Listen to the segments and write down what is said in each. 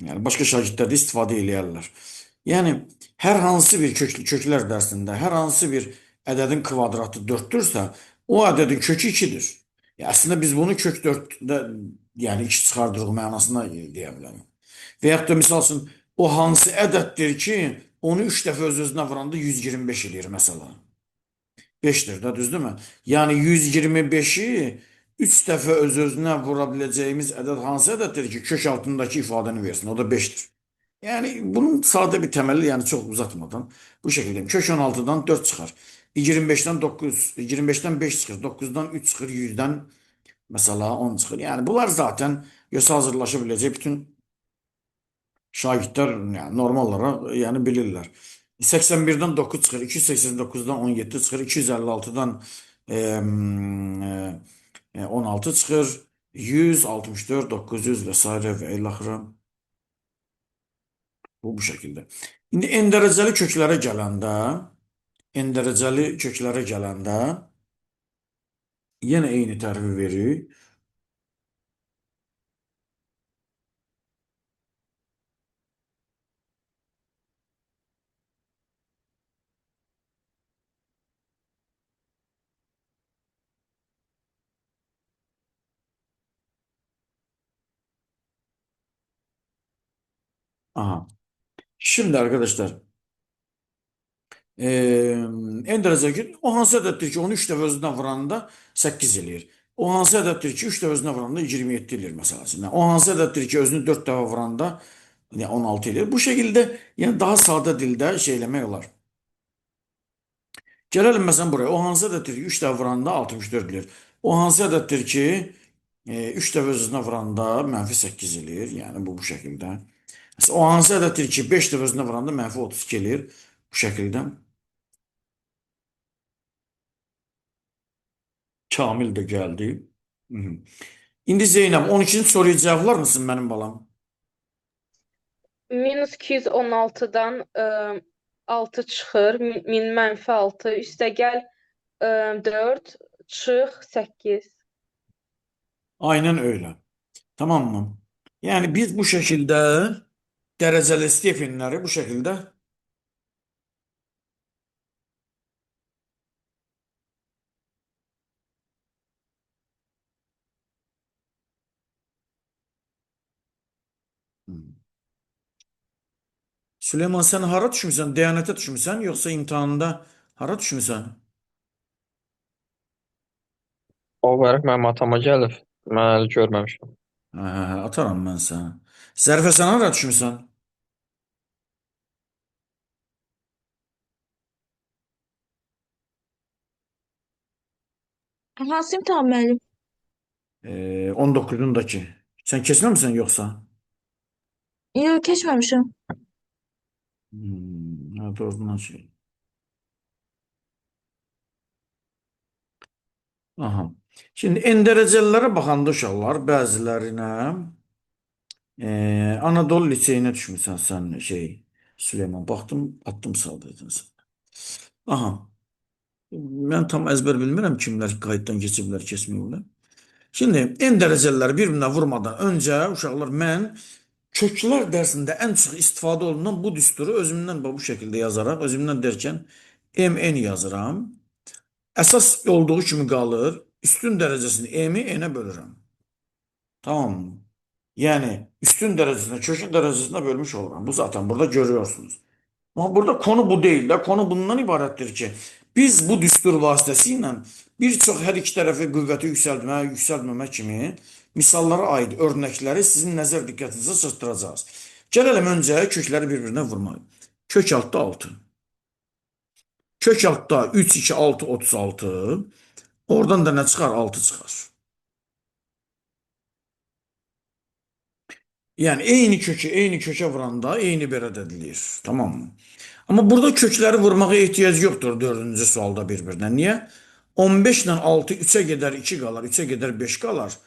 Yəni başqa şagirdlər də istifadə eləyərlər. Yəni hər hansı bir köklər dərsində hər hansı bir ədədin kvadratı 4-dürsə, o ədədin kökü 2-dir. Ya əslində biz bunu kök 4-də, yəni 2 çıxardırıq mənasına deyə bilərik. Və yaxud da misal üçün o hansı ədəddir ki, onu 3 dəfə öz-özünə vuranda 125 eləyir məsələn. 5-dir də, düzdürmü? Yəni 125-i 3 dəfə öz-özünə vura biləcəyimiz ədəd hansı ədəddir ki, kök altındakı ifadəni versin? O da 5-dir. Yəni bunun sadə bir təməli, yəni çox uzatmadan bu şəkildə. Kök 16-dan 4 çıxar. 25-dən 9, 25-dən 5 çıxır, 9-dan 3 çıxır, 100-dən mesela 10 çıxır. Yəni bunlar zaten yoxsa hazırlaşa biləcək bütün şagirdlər, yəni normal olaraq yəni bilirlər. 81-dən 9 çıxır, 289-dan 17 çıxır, 256-dan 16 çıxır, 164, 900 vesaire və ilaxıra. Bu şəkildə. İndi n dərəcəli köklərə gələndə, n dərəcəli köklərə gələndə yenə eyni tərifi veririk. Aha. Şimdi arkadaşlar, n dərəcəli kök o hansı ədəddir ki, onu 3 dəfə özünə vuranda 8 eləyir. O hansı ədəddir ki, 3 dəfə özünə vuranda 27 eləyir məsələn. O hansı ədəddir ki, özünü 4 dəfə vuranda yəni 16 eləyir. Bu şəkildə yəni daha sadə dildə şey eləmək olar. Gələlim məsələn buraya. O hansı ədəddir ki, 3 dəfə vuranda 64 eləyir. O hansı ədəddir ki, 3 dəfə özünə vuranda mənfi 8 eləyir. Yəni bu şəkildə. Məsələn, o hansı ədəddir ki, 5 dəfə özünə vuranda mənfi 32 eləyir. Bu şəkildə. Kamil də gəldi. Hı -hı. İndi Zeynəb, 12-ci soruyu cavablar mısın mənim balam? Minus 216-dan 6 çıxır. Min mənfi 6. Üstəgəl 4 çıx 8. Aynen öyle. Tamam mı? Yani biz bu şekilde dereceli stepinleri bu şekilde Süleyman sen hara düşmüsən? Diyanete düşmüsən yoksa imtihanda hara düşmüsən? O vərəq mənim atama gəlib. Mən hələ görməmişəm. Hə, ataram mən sənə. Zərifə sən hara düşmüsən? Hansı imtahan müəllim? 19-undakı. Sən keçməmisən yoxsa? Yox, keçməmişəm. Ha, doğrudan şey. Aha. Şimdi en derecəlilere baxanda uşaqlar bəzilərinə Anadolu Liseyinə düşmüsən sən şey Süleyman. Baxdım, attım sadəcə sən. Aha. Mən tam əzbər bilmirəm kimlər qayıtdan keçiblər, keçməyiblər. Şimdi en dərəcəliləri bir-birinə vurmadan öncə uşaqlar mən köklər dərsində ən çox istifadə olunan bu düsturu özümdən bu şəkildə yazaraq, özümdən derkən MN yazıram. Əsas olduğu kimi qalır. Üstün dərəcəsini M-i N-ə bölürəm. Tamam mı? Yəni üstün dərəcəsinə, kökün dərəcəsinə bölmüş oluram. Bu zaten burada görüyorsunuz. Ama burada konu bu değil de konu bundan ibarətdir ki, biz bu düstur vasitəsilə bir çox hər iki tərəfi qüvvəti yüksəltmə, yüksəltməmə kimi misallara aid örnəkləri sizin nəzər diqqətinizə çatdıracağız. Gələlim öncə kökləri bir-birinə vurmağa. Kök altda 6. Kök altda 3, 2, 6, 36. Oradan da nə çıxar? 6 çıxar. Yəni eyni kökü eyni kökə vuranda eyni bir ədəd eləyir. Tamam mı? Amma burada kökləri vurmağa ehtiyac yoxdur dördüncü sualda bir-birinə. Niyə? 15 ilə 6 3-ə gedər 2 qalar, 3-ə gedər 5 qalar.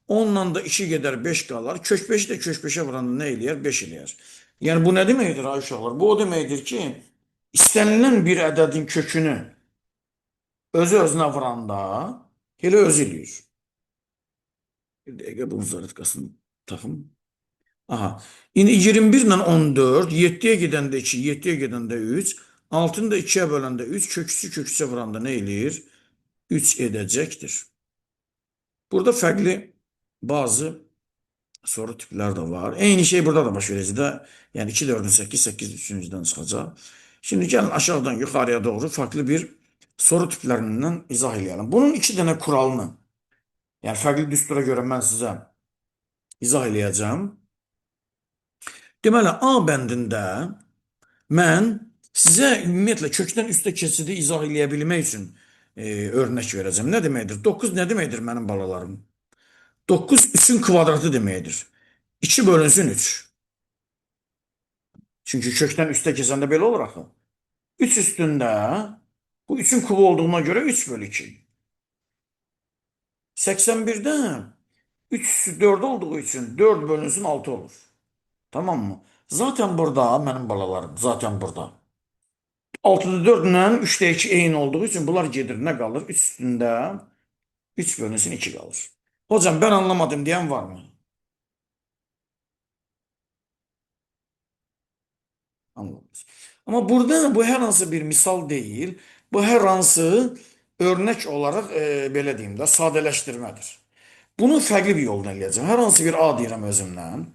10 ilə da 2 gedər 5 qalar. Kök 5 də kök 5-ə vuranda nə eləyər? 5 eləyər. Yəni bu nə deməkdir ay uşaqlar? Bu o deməkdir ki, istənilən bir ədədin kökünü özü özünə vuranda elə özü eləyir. Bir dəqiqə bunun zaryadkasını taxım. Aha. İndi 21 ilə 14, 7-yə gedəndə 2, 7-yə gedəndə 3, 6-nı da 2-yə böləndə 3, kök 3-ü kök 3-ə vuranda nə eləyir? 3 edəcəkdir. Burada fərqli bazı soru tipləri də var. Eyni şey burada da baş verəcək də. Yəni 2, 4-ün 8, 8 3-cüdən çıxacaq. Şimdi gəlin aşağıdan yuxarıya doğru farklı bir soru tiplərindən izah eləyəlim. Bunun iki dənə kuralını, yəni fərqli düstura görə mən sizə izah eləyəcəm. Deməli, A bəndində mən sizə ümumiyyətlə kökdən üstə keçidi izah eləyə bilmək üçün örnək verəcəm. Nə deməkdir? 9 nə deməkdir mənim balalarım? 9 3-ün kvadratı deməkdir. 2 bölünsün 3. Çünki kökdən üstə keçəndə belə olur axı. 3 üstündə bu 3-ün kubu olduğuna görə 3 bölü 2. 81'də 3 üstü 4 olduğu üçün 4 bölünsün 6 olur. Tamam mı? Zaten burada mənim balalarım, zaten burada. 6'da 4 ilə 3'də 2 eyni olduğu üçün bunlar gedir. Nə qalır? 3 üstündə 3 bölünsün 2 qalır. Hocam ben anlamadım diyen var mı? Anlamadınız. Ama burada bu hər hansı bir misal deyil. Bu hər hansı örnək olaraq belə deyim də sadələşdirmədir. Bunu fərqli bir yolla eləyəcəm. Hər hansı bir A deyirəm özümdən.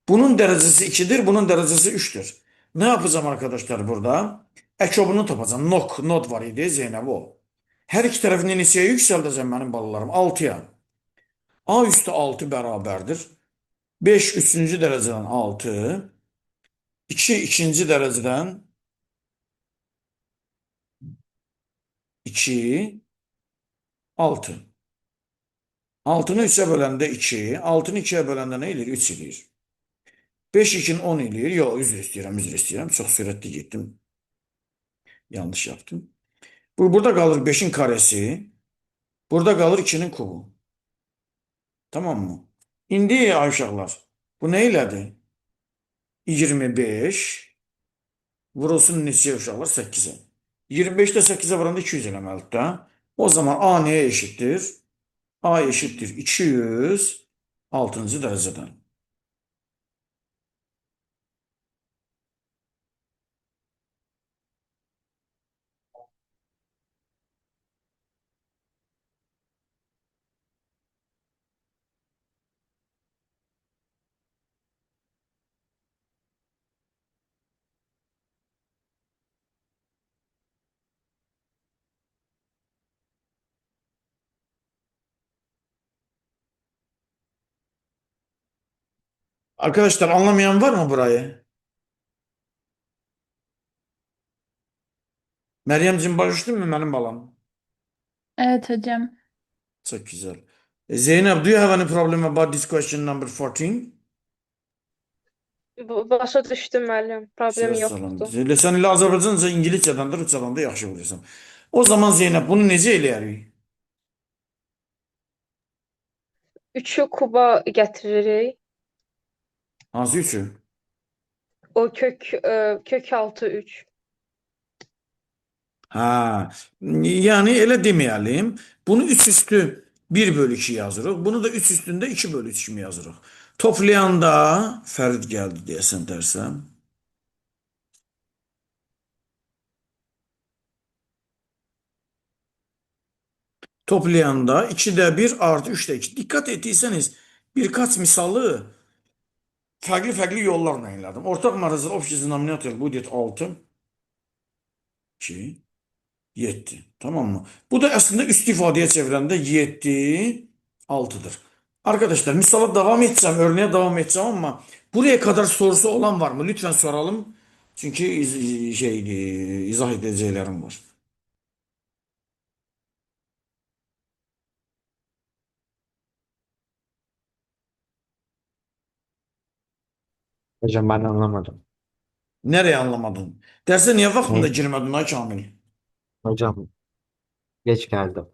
Bunun dərəcəsi 2'dir, bunun dərəcəsi 3'tür. Ne yapacağım arkadaşlar burada? Ekobunu tapacağım. Nok, nod var idi Zeynep o. Hər iki tərəfini neçəyə yüksəldəcəm mənim balalarım? 6-ya. A üstü 6 bərabərdir. 5 üçüncü dərəcədən 6. 2 ikinci dərəcədən 2 6. 6-nı 3'e böləndə 2, 6-nı 2-yə böləndə nə eləyir? 3 eləyir. 5 2-ni 10 eləyir. Yox, üzr istəyirəm, üzr istəyirəm. Çox sürətli getdim. Yanlış yaptım. Bu burada qalır 5-in karesi. Burada qalır 2-nin kubu. Tamam mı? İndi ay uşaqlar, bu nə elədi? 25 vurulsun neçəyə uşaqlar? 8-ə. 25-də 8-ə vuranda 200 eləməlidir də. O zaman A nəyə eşitdir? A eşitdir 200 6-cı dərəcədən. Arkadaşlar anlamayan var mı burayı? Meryemciğim başa düşdün mü mənim balam? Evet hocam. Çok güzel. Zeynep, do you have any problem about this question number 14? Başa düşdüm müəllim. Problem Söz salam. yoxdur. Elə sən elə Azərbaycanca, İngiliscədən də, Rusçadan da yaxşı bilirsən. O zaman Zeynep bunu necə eləyərik? 3-ü kuba gətiririk. Hansı üçü? O kök 6 3. Ha, yəni elə deməyəlim. Bunu 3 üstü 1 bölü 2 yazırıq. Bunu da 3 üstündə 2 bölü 3 kimi yazırıq. Toplayanda Fərid gəldi deyəsən dərsə. Toplayanda 2'də 1 artı 3'də 2. Dikkat etdiyseniz birkaç misalı fərqli-fərqli yollarla elədim. Ortaq marazı общий знаменатель будет 6, 2, 7. Tamam mı? Bu da aslında üst ifadeye çevirəndə 7, 6'dır. Arkadaşlar misala devam edeceğim, örneğe devam edeceğim ama buraya kadar sorusu olan var mı? Lütfen soralım. Çünkü izah edəcəklərim var. Hocam ben anlamadım. Nereye anlamadın? Derse niye vaxtında Ne? girmedin ay Kamil? Hocam geç geldim.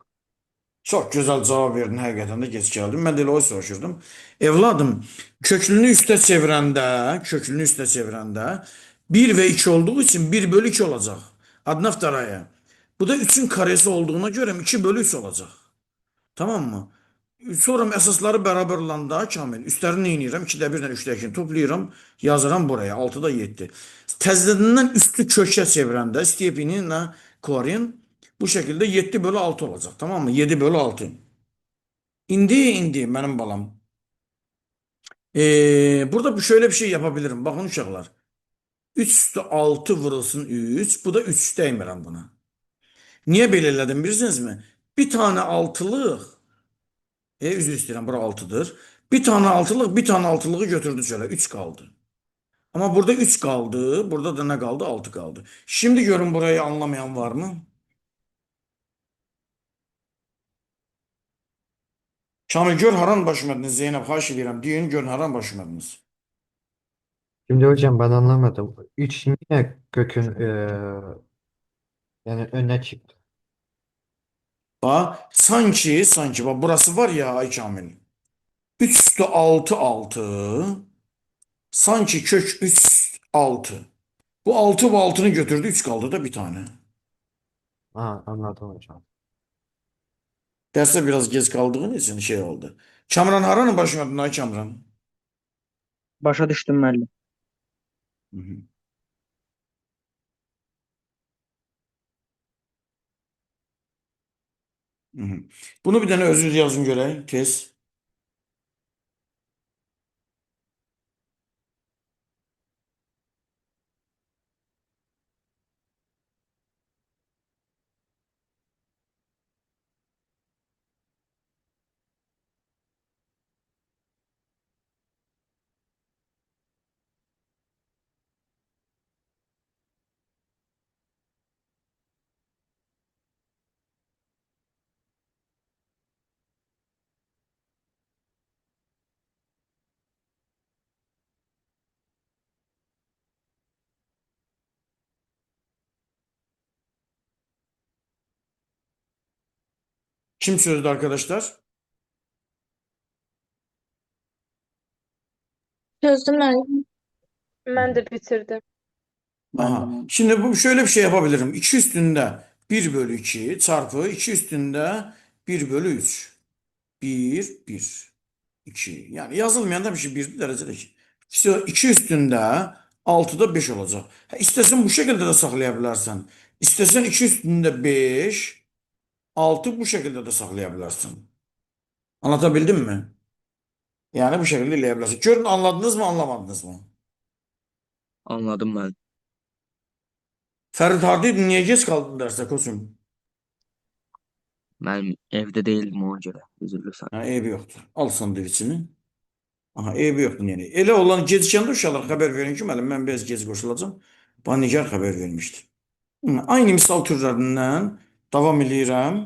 Çok güzel cavab verdin, həqiqətən də geç gəldim. Mən də elə o soruşurdum. Evladım, köklünü üstə çevirəndə, köklünü üstə çevirəndə 1 və 2 olduğu üçün 1 bölü 2 olacaq. Adına vtoraya. Bu da 3-ün karesi olduğuna görə 2 bölü 3 olacaq. Tamam mı? Sonra əsasları bərabər olanda Kamil, üstlərini nə edirəm? 2-də 1 ilə 3-də 2-ni toplayıram, yazıram buraya. 6-da 7. Təzədən üstü kökə çevirəndə stepeni ilə korin bu şəkildə 7 bölü 6 olacaq. Tamam mı? 7 bölü 6. İndi mənim balam. Burada şöyle bir şey yapabilirim. Baxın uşaqlar. 3 üstü 6 vurulsun 3. Bu da 3 dəymirəm buna. Niyə belə elədim bilirsinizmi? Bir tane altılıq, üzr istəyirəm, bura 6-dır. Bir tane altılıq, bir tane altılığı götürdü çölə. 3 qaldı. Amma burada 3 qaldı. Burada da nə qaldı? 6 qaldı. Şimdi görün burayı anlamayan var mı? Kamil gör haran başımədiniz. Zeynəb, xahiş edirəm. Deyin görün haran başımədiniz. Şimdi hocam ben anlamadım. 3 niye kökün yani önüne çıktı? Bax, sanki, bax, burası var ya, ay Kamil. 3 üstü 6, 6. Sanki kök 3, 6. Bu 6 bu 6'nı götürdü. 3 kaldı da bir tane. Ha, anladım hocam. Derse biraz gec kaldığın için şey oldu. Kamran haranın başına ay Kamran? Başa düşdüm müəllim. Hı hı. Hı hı. Bunu bir dənə özünüz yazın görək, tez. Kim çözdü arkadaşlar? Çözdüm müəllim. Mən də bitirdim. Aha. Şimdi bu şöyle bir şey yapabilirim. 2 üstünde 1 bölü 2 çarpı 2 üstünde 1 bölü 3. 1, 1, 2. Yani yazılmayan da bir şey 1 derecede 2. İşte 2 üstünde 6'da 5 olacak. Ha, istesen bu şekilde de saxlaya bilərsən. İstesen 2 üstünde 5, 6 bu şekilde de saxlaya bilərsən. Anlatabildim mi? Yani bu şekilde eləyə bilərsən. Görün anladınız mı, anlamadınız mı? Anladım müəllim. Fərid hardaydın? Niyə gec qaldın dərsə koçum? Müəllim evdə değildim ona görə. Üzürlü sən. Ha, eybi yoxdur. Al sandviçini. Aha, eybi yoxdur. Yəni. Elə olan gecikəndə uşaqlar xəbər verin ki, müəllim, mən biraz gec qoşulacağam. Bana Nigar xəbər vermişdi. Hı, aynı misal türlərindən davam eləyirəm.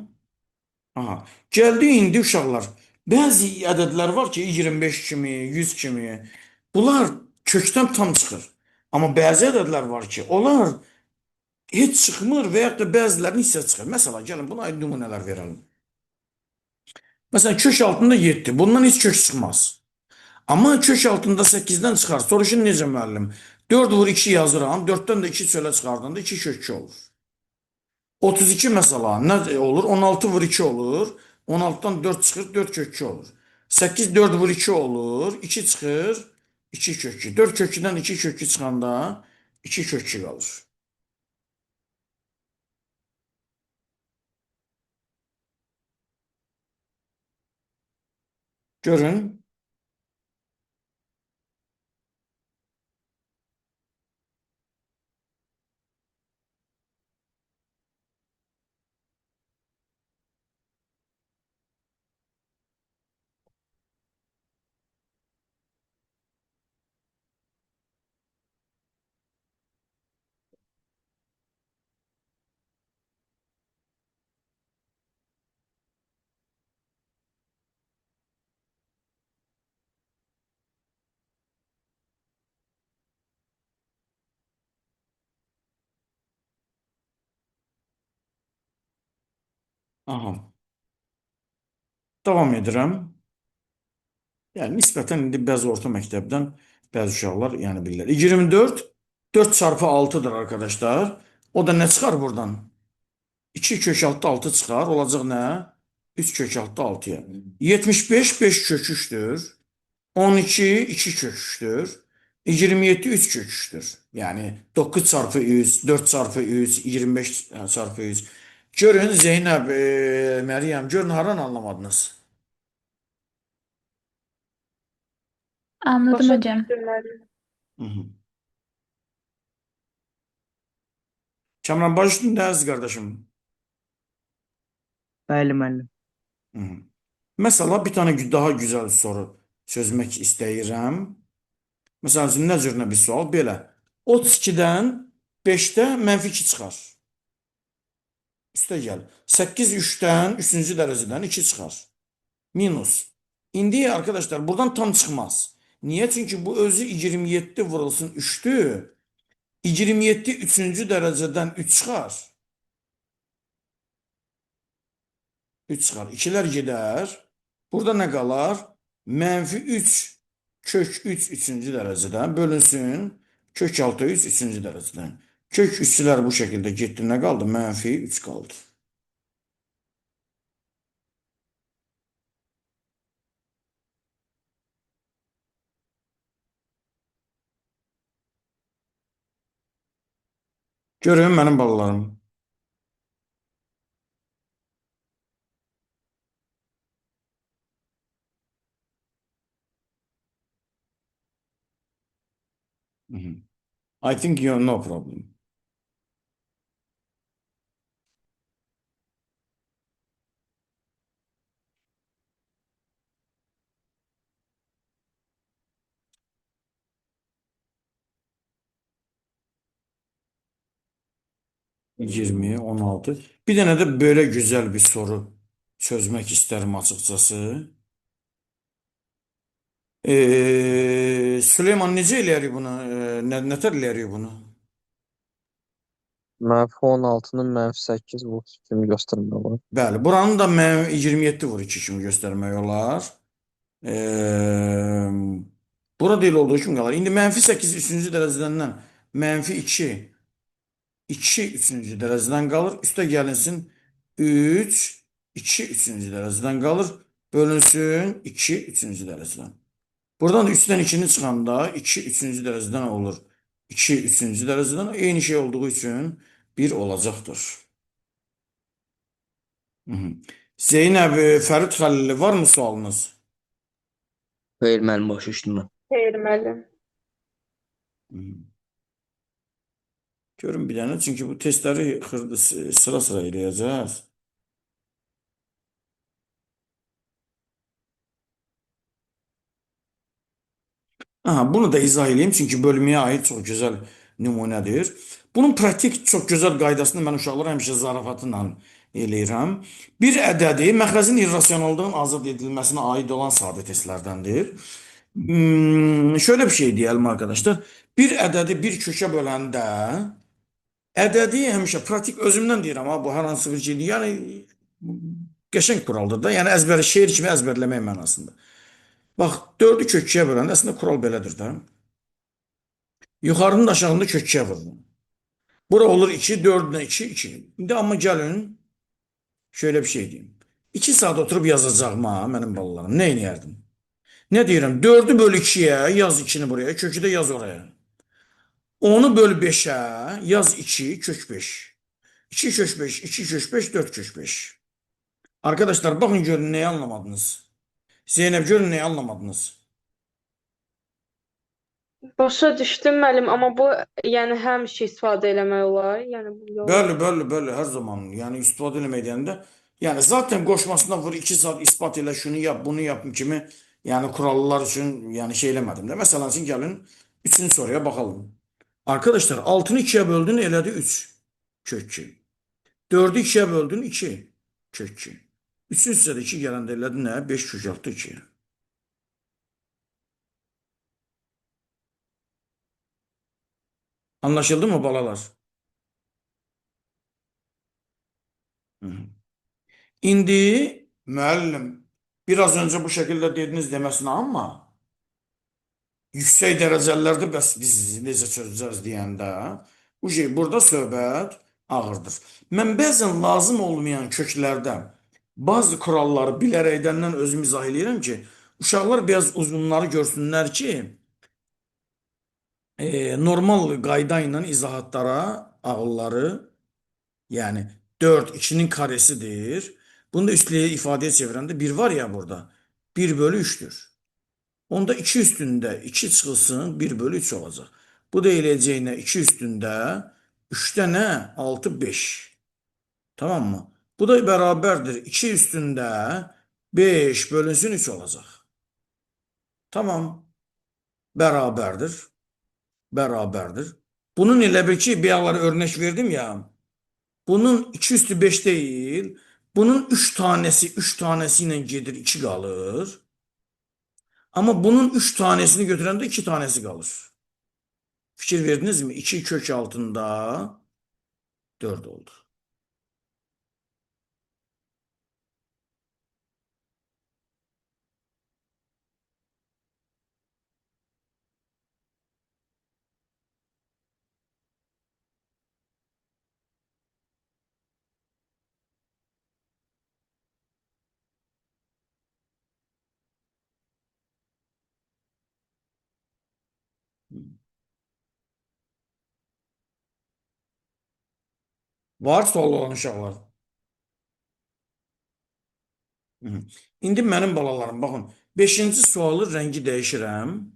Aha. Gəldi indi uşaqlar. Bəzi ədədlər var ki, 25 kimi, 100 kimi. Bunlar kökdən tam çıxır. Amma bəzi ədədlər var ki, onlar heç çıxmır və yaxud da bəzilərinin hissə çıxır. Məsəla, gəlin buna ayrı nümunələr verəlim. Məsələn, kök altında 7. Bundan heç kök çıxmaz. Amma kök altında 8-dən çıxar. Soruşun necə müəllim? 4 vur 2 yazıram. 4-dən də 2 çölə çıxardanda 2 kök 2 olur. 32 məsəla nə olur? 16 vur 2 olur. 16-dan 4 çıxır, 4 kök 2 olur. 8 4 vur 2 olur. 2 çıxır, 2 kök 2. 4 kök 2-dən 2 kök 2 çıxanda 2 kök 2 qalır. Görün. Aha. Davam edirəm. Yəni nisbətən indi bəzi orta məktəbdən bəzi uşaqlar yəni bilirlər. 24 4 çarpı 6-dır arkadaşlar. O da nə çıxar buradan? 2 kök 6 6 çıxar. Olacaq nə? 3 kök 6 6-ya. 75 5 kök 3'dür. 12 2 kök 3'dür. 27 3 kök 3'dür. Yəni 9 çarpı 3, 4 çarpı 3, 25 çarpı 3. Görün Zeynəb, Məryəm, görün haran anlamadınız? Anladım Başa hocam. düşdüm müəllim. Hı -hı. Kamran baş üstündə əziz qardaşım. Bəli müəllim. Hı -hı. Mesela bir tane daha güzel soru çözmək istəyirəm. Məsəl üçün, nə cür nə bir sual? Belə. 32-dən 5-də mənfi 2 çıxar. Üstə gəl. 8 3-dən 3-cü dərəcədən 2 çıxar. Minus. İndi arkadaşlar buradan tam çıxmaz. Niyə? Çünki bu özü 27 vurulsun 3-dür. 27 3-cü dərəcədən 3 çıxar. 3 çıxar. 2-lər gedər. Burada nə qalar? Mənfi 3 kök 3 3-cü dərəcədən bölünsün. Kök 6 3 3-cü dərəcədən. Kök 3-lər bu şəkildə getdi. Nə qaldı? Mənfi 3 qaldı. Görün mənim balalarım. Mhm. I think you no problem. 20, 16. Bir dənə də belə gözəl bir soru çözmək istərəm açıqcası. Süleyman necə eləyərik bunu? Nətər eləyərik bunu? Mənfi 16-nın mənfi 8 vur kimi göstərmək olar. Bəli, buranın da 27 vur 2 kimi göstərmək olar. Burada elə olduğu kimi qalar. İndi mənfi 8 3-cü dərəcədən mənfi 2 2 3-cü dərəcədən qalır. Üstə gəlinsin 3 2 3-cü dərəcədən qalır. Bölünsün 2 3-cü dərəcədən. Buradan da 3-dən 2-ni çıxanda 2 3-cü dərəcədən olur. 2 3-cü dərəcədən eyni şey olduğu üçün 1 olacaqdır. Hı -hı. Zeynəb, Fərid Xəlili var mı sualınız? Xeyr müəllim, başa düşdüm mən. Xeyr müəllim. Hı -hı. Görün bir dənə, çünki bu testləri sıra-sıra eləyəcəyiz. Aha, bunu da izah edeyim çünki bölməyə aid çox gözəl nümunədir. Bunun praktik çox gözəl qaydasını mən uşaqlara həmişə zarafatla eləyirəm. Bir ədədi məxrəcin irrasionallığın azad edilməsinə aid olan sadə testlərdəndir. Şöyle bir şey diyelim arkadaşlar. Bir ədədi bir kökə böləndə ədədi həmişə pratik özümdən deyirəm ha, bu hər hansı bir şeydir. Yəni qəşəng kuraldır da. Yəni əzbər şeir kimi əzbərləmək mənasında. Bax, 4-ü kök 2-yə böləndə əslində kural belədir də. Yuxarının da aşağında kök 2-yə vururum. Bura olur 2, 4-lə 2, 2. İndi amma gəlin, şöyle bir şey deyim. 2 saat oturub yazacağım ha, mənim balalarım. Nə eləyərdim? Nə deyirəm? 4-ü böl 2-yə, yaz 2-ni buraya, kökü də yaz oraya. 10-u böl 5-ə, yaz 2, kök 5. 2 kök 5, 2 kök 5, 4 kök 5. Arkadaşlar bakın görün neyi anlamadınız. Zeynep görün neyi anlamadınız. Başa düşdüm müəllim, amma bu yəni həmişə istifadə eləmək olar. Yəni bu yol. Bəli, bəli, bəli, hər zaman. Yəni istifadə eləmək deyəndə, yəni zaten qoşmasına vur 2 saat isbat elə, şunu yap, bunu yap kimi, yəni kurallar üçün yəni şey eləmədim də. Məsələn, üçün gəlin 3-cü soruya bakalım. Arkadaşlar 6-nı 2-yə böldün, elədi 3 kök 2. 4-ü 2-yə böldün, 2 kök 2. 3-ün üstə də 2 gələndə elədi nə? 5 kök 6 2. Anlaşıldı mı balalar? Hı -hı. İndi müəllim biraz öncə bu şəkildə dediniz deməsinə amma yüksək dərəcələrdə bəs biz necə çözeceğiz deyəndə bu şey burada söhbət ağırdır. Mən bəzən lazım olmayan köklərdə Bazı kuralları bilərəkdən özüm izah eləyirəm ki, uşaqlar biraz uzunları görsünlər ki, normal qayda ilə izahatlara ağılları, yəni 4 2-nin karesidir. Bunu da üstliyə ifadəyə çevirəndə 1 var ya burada. 1 bölü 3-dür. Onda 2 üstündə 2 çıxılsın 1 bölü 3 olacaq. Bu da eləyəcəyinə 2 üstündə 3-də nə? 6, 5. Tamam mı? Bu da bərabərdir. 2 üstündə 5 bölünsün 3 olacaq. Tamam. Bərabərdir. Bərabərdir. Bunun elə bil ki, bir ağları örnək verdim ya. Bunun 2 üstü 5 deyil. Bunun 3 tanesi 3 tanesi ilə gedir 2 qalır. Amma bunun 3 tanesini götürəndə 2 tanesi qalır. Fikir verdiniz mi? 2 kök altında 4 oldu. Var sual olan uşaqlar. Hı. İndi mənim balalarım, baxın, 5-ci sualı rəngi dəyişirəm.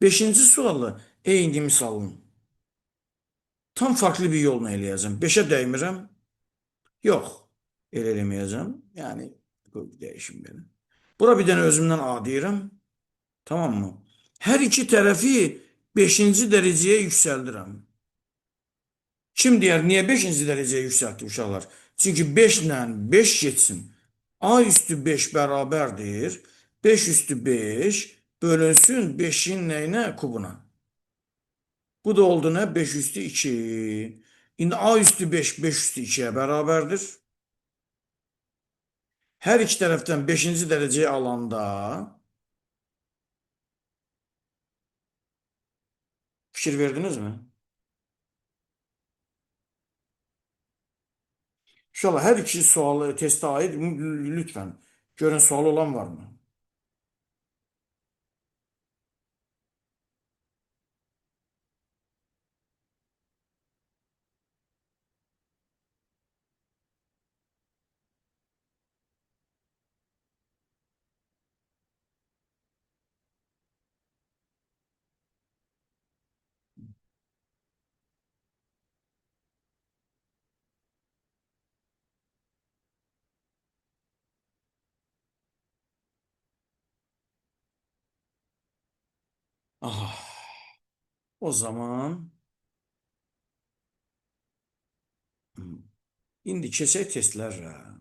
5-ci sualı eyni misalın. Tam farklı bir yolla eləyəcəm. 5-ə dəymirəm. Yox, elə eləməyəcəm. Yəni, dəyişim belə. Bura bir dənə özümdən A deyirəm. Tamam mı? Hər iki tərəfi 5-ci dərəcəyə yüksəldirəm. Kim deyər, niyə 5-ci dərəcəyə yüksəltdi uşaqlar? Çünki 5 ilə 5 getsin. A üstü 5 bərabərdir. 5 üstü 5 bölünsün 5-in nəyinə? Kubuna. Bu da oldu nə? 5 üstü 2. İndi A üstü 5, 5 üstü 2-yə bərabərdir. Hər iki tərəfdən 5-ci dərəcəyi alanda fikir verdiniz mi? İnşallah hər iki sualı testə aid lütfən görün sualı olan var mı? Aha. O zaman indi keçək testlərə.